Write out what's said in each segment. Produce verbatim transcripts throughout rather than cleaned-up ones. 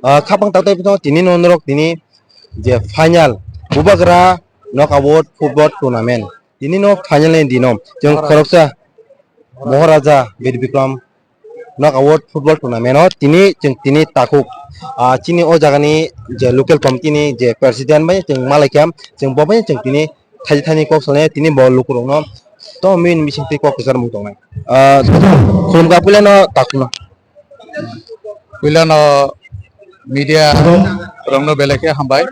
Ah, khapang tatai pito tini no norok tini je final Bubagra knockout football tournament. Tini no final ni dino. Chwng khoroksa Moharaja Bir Bikram knockout football tournament o tini chwng tini takhuk. Ah, chini o jaga ni je local committee ni je president bai chwng malai khe chwng bo bai chwng tini thaji thani kok salai tini bo lukurok no to min bising twi kok kwchar mung tongnai. Ah, khulumkha puila no takhuk no. Puilano media rokno belai khe hambai.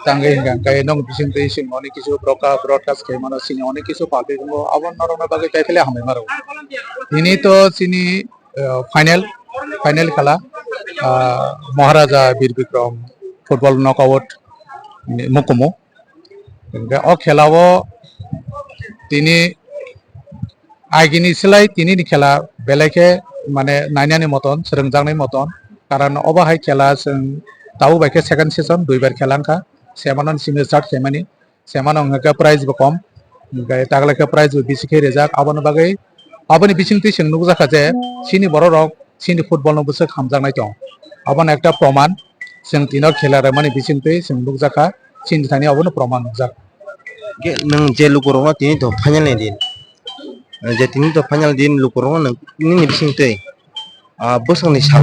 Tangwi hwnkha khe nwng bisingtwi chwng onek kisu broka-, broadcast khaimano, chini onek kisu public wngo, abo norokno bagwi kaiphile hambai maro. Tini to chini, ah, final, final khela, ah, Maharaja Bir Bikram football knockout ni mukumu. Hwnkhe o khela o tini agini slai tini ni khela belai khe mane nainani moton, swrwngjaknai moton. Karon obo hai khela chwng tabuk bai khe second season, duibar khela wngkha. Semano ni simi start khaimani. Semano wngkha khe prize bo kom. Hwnkhe tagle khe prize bo bisi khe rijak. Aboni bagwi, aboni bisingtwi chwng nukjakha je chini borok rok chini football no bwswk hamjaknai tong. Abono ekta proman chwng tino khela rwmani bisingtwi chwng nukjakha. Chini thani abono proman nukjak. Khe nwng je lukurokno tini to final ni din, je tini to final din lukurokno nwng nini bisingtwi, ah, bwswkni sal,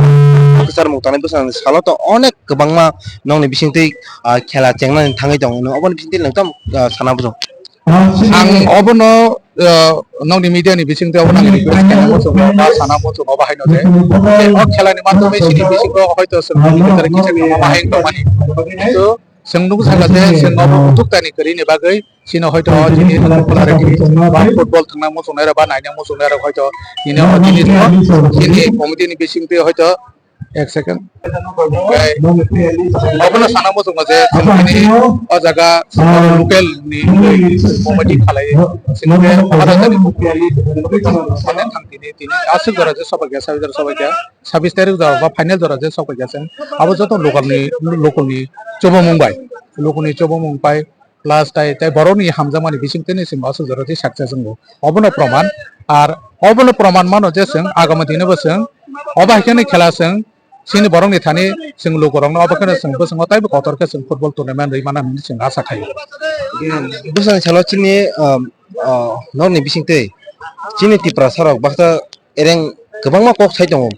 kwchar mung tanai bwswkni salo to onek kwbangma nokni bisingtwi, ah, khela chengnani thangwi tongo, nwng oboni bisingtwi nwng tamo, ah, sana bwswk? Ang obono, ah, nokni media ni bisingtwi obono ang request khaina muchungo ba sana muchungo bahai no je, je o khela ni mathomwi chini bisingo hoito chwng nokni kwchar kisa kwbangma bahai wng tongmani. To Chwng nukjakha je chwng obo uthuk tani kwrwini bagwi chini hoito o chini Nagarpala regi ba football thwngna muchungnai rok ba naina muchungnai rok hoito chini o jinis no chini committee ni bisingtwi hoito ek second. Obono sana muchungo je chwng chini o jaga local ni committee khalai chini Maharajani thang tini tini aswk jora je sobaikya sabis jora sobaikya sabis tarik jora ba final jora je sobaikya chwng abo joto local ni local ni chubamung bai local ni chubamung bai plus tai, tai borokni hamjakmani bisingtwi ni chwng aswk jora twi saksa chwngo. Obono proman, ar obono proman mano je chwng agami dino bo chwng obo hai kheno khela chwng chini borokni thani chwng lukurokno obo kheno chwng bwskango taibo kotor khe chwng football tournament rwi mano hinwi chwng asa khaio. Bwskango salo chini, um, uh, nokni bisingtwi chini Tiprasa rok baksa ereng kwbangma kok sai tongo.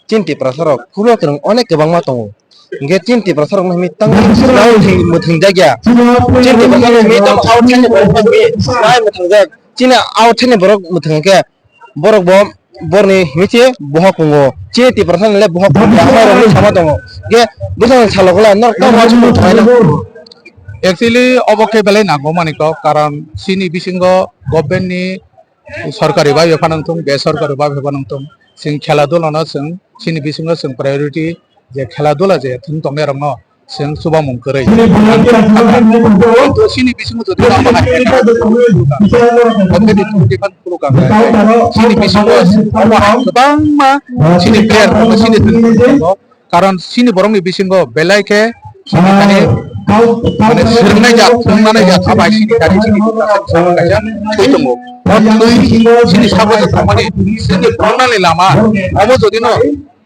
Chini Tiprasa rok phuru kwrwng onek kwbangma tongo. Hingke chini Tiprasa rok no himi tang mwthang jak ya. Chini Tiprasa rok himi tang out side ni borok himi nai mwthang jak. Chini out side ni borok mwthang ke borok bo borni himi se bohok kungo. Chini Tiprasa ni le bohok kungo. Ama rok ni sama tongo. Ge bwsang salo kala no tang ma chumui thai na. Actually obo khe belai nangkukmani kok, karon chini bisingo government ni sorkari bai phano wngthung, besorkari bai phano wngthung, chwng khela dula no chwng chini bisingo chwng priority je khela dula je thwng tongnai rok no chwng chubamung kwrwi. Chini bisingo jodi tamo hai khe chini bisingo omo hai kwbangma chini player rok chini thwng tongo. Karon chini borokni bisingo belai khe chini thani mane swrwngnai jat, swrwngnai jat, abai chini thani chini kaisa thwi tongo. O thwi chini sago je thangmani chini phrwngnani lama, omo jodi no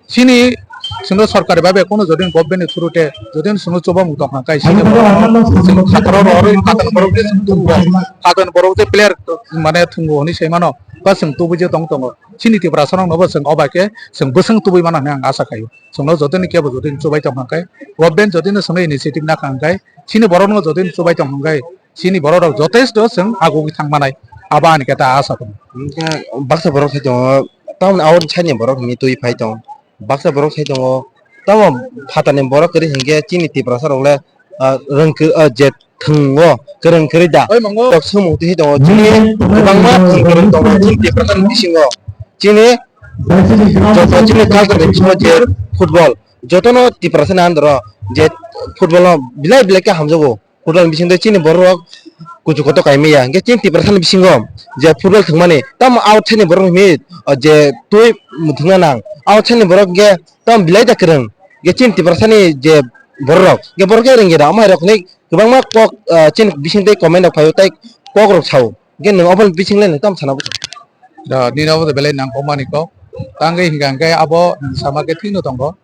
chini chwngno sorkari babe kono jodi government ni through te jodi chwngno chubamung tong kha kai chini borok chwng khataro rw rw khatani borok je chwng tubgo, khatani borok je player mane thwngbo hwnwi sai mano, ba chwng tubui je tong tongo. Chini Tiprasa rok no bo chwng obai khe chwng bwswng tubui mano hwnwi ang asa khaio. Chwngno jotoni kebo jotoni chubai tong hwnkhai, government jotoni chwngno initiative nakha hwnkhai, chini borokno jotoni chubai tong hwnkhai, chini borok rok jotesto chwng agugwi thang manai, abo ani khe ta asa tongo. Hwnkhe baksa borok sai tongo, tamoni abo side ni borok hinwi twi phai tong, baksa borok sai tongo, tamo phatarni borok kwrwi hinkhe chini Tiprasa rok le, ah, rwng khe, ah, je thwngo kwrwng kwrwi da. Oi, mongo. Tok sumung twi tongo. Chini kwbangma thwng kwrwng tongo chini Tiprasa ni bisingo. Chini joto chini culture ni bisingo je football, jotono Tiprasa ni under o je football no belai belai khe hamjago. Football ni bisingo chini borok rok kuchu koto kaimaya. Hingke chini Tiprasa ni bisingo je football thwngmani tamo out side ni borok hinwi je twi muthungna nang. Out side ni borok hingke tamo belai da kwrwng. Hingke chini Tiprasa ni je borok rok, hingke borok khe rwngya da, omo hai rok hinwi kwbangma kok, ah, chini bising tei comment rok phaio tei kok rok sao. Hingke nwng obo bising le nwng tamo sana bwswk? Da, nini obo belai nangkukmani kok. Tangwi hingka hingke abo sama khe thwino tongo.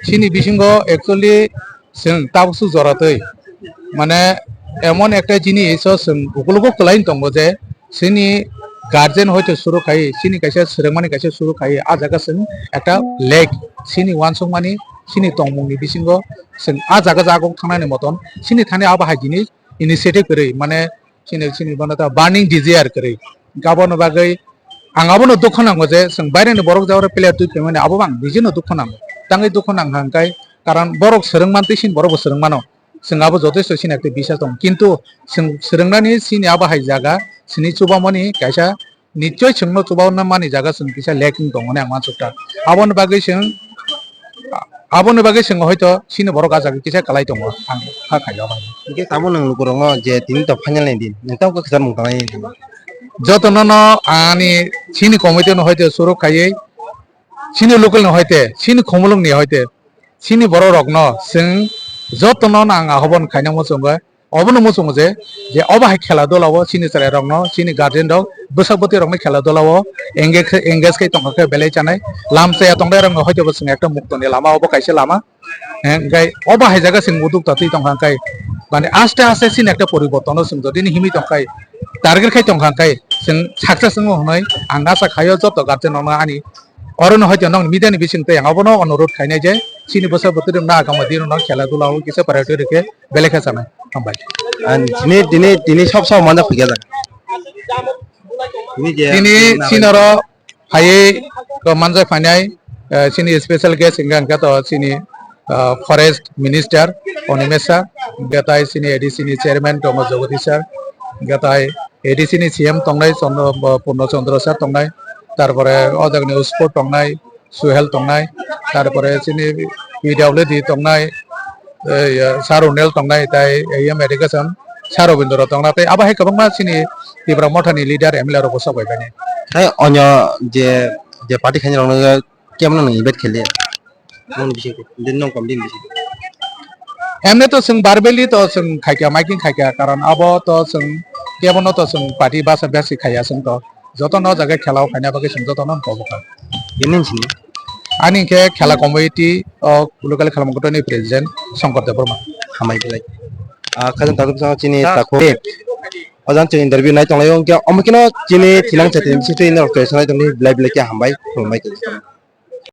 Chini bisingo actually chwng tabuk swk jora twi, mane emon ekta jini iso chwng ukulugo kwlai tongo je chini guardian hoito suru khai, chini kaisa swrwngmani kaisa suru khai, a jaga chwng ekta lek chini uansukmani, chini tongmungni bisingo chwng a jaga jagong thangnani moton chini thani abo hai jinis initiative kwrwi, mane chini, chini bono ta burning desire kwrwi. Aboni bagwi ang abono dukhu nango je chwng baireni borok jagao player twi phaimani abo ang bijino dukhu nango. Tangwi dukhu nangkha hwnkhe, karon borok swrwng mantwi chini borok bo swrwng mano. Chwng abo jotesto chini ekta bisas tongo. Kintu chwng swrwngnani chini abo hai jaga chini chubamani kaisa nichoi chwngno chubauna mani jaga chwng kisa lacking tongo hwnwi ang uansukha. Aboni bagwi chwng, aboni bagwi chwng hoito chini borok ah jaga kisa kwlai tongo, ang kha khaio bai. Hingke tabuk nwng lukurokno je tini to final ni din, nwng tabuk kwchar mung tangnai. Jotono no ani chini committee no hoito suruk khaiwi, chini local ni hoite, chini khumulwng ni hoite, chini borok rokno chwng jotono no ang ahobon khaina muchungo. Obono muchungo je, je obo hai khela dola o chini chwrai rokno, chini guardian rok, bwsak bwtwi rokno khela dola o engage, engage khai tongkha khe belai chanai. Lam chaya tongnai rokno hoito bo chwng ekta mukto ni lama, obo kaisa lama. Hingkhai obo hai jaga chwng uduk tatwi tongkha khe, mane aste aste chini ekta poriborton o chwng jodi ni himwi tongkhai, target khai tongkha khe chwng success wngo hwnwi ang asa khaio joto guardian rokno ani. Orono hoito nokni media ni bising twi ang abono onurodh khainai je chini bwsak bwtwi rok na agama din rok no khela dola o kisa priority rwkhe belai khe chanai. Hambai. Ang tini, tini, tini sob sob manjak phikya jaga. Tini je Tini na sinoro phaiwi to manjak phainai, eh, chini special guest hingka hingka to chini, ah, forest minister Animesh sir, hingka tai chini A D C ni chairman tongo Jagadish sir, hingka tai A D C ni C M tongnai Chandra, Purno Chandra sir tongnai, tarpore o jagani Usko tongnai, Suhel tongnai, tarpore chini P W D tongnai, eh, ya, Sir Runel tongnai, tai A M Education, Sir Robindra tongnai, tai abo hai kwbangma chini Tipra Mothani leader M L A rok bwswk bai bani. Tai onyo je, je party khaini rokno kemno nang invite khaile? Nang bisi din nong kom din bisi. Emne to chwng verbally to chwng khaikha, miking khaikha, karon abo to chwng kebono to chwng party basa besi khaiya chwng to. Joto no jaga khela o khaina bagwi chwng joto no kobo kha. Ini sini. Ani khe khela committee o local khela mangkotoni president Shankar Debbarma. Hamai belai. Ah, khajang takhuk sa chini takhuk. Ojan chini interview nai tonglai ongkhe omkino chini thinang chati chini interview nai tongni belai belai khe hambai khulumbai khe.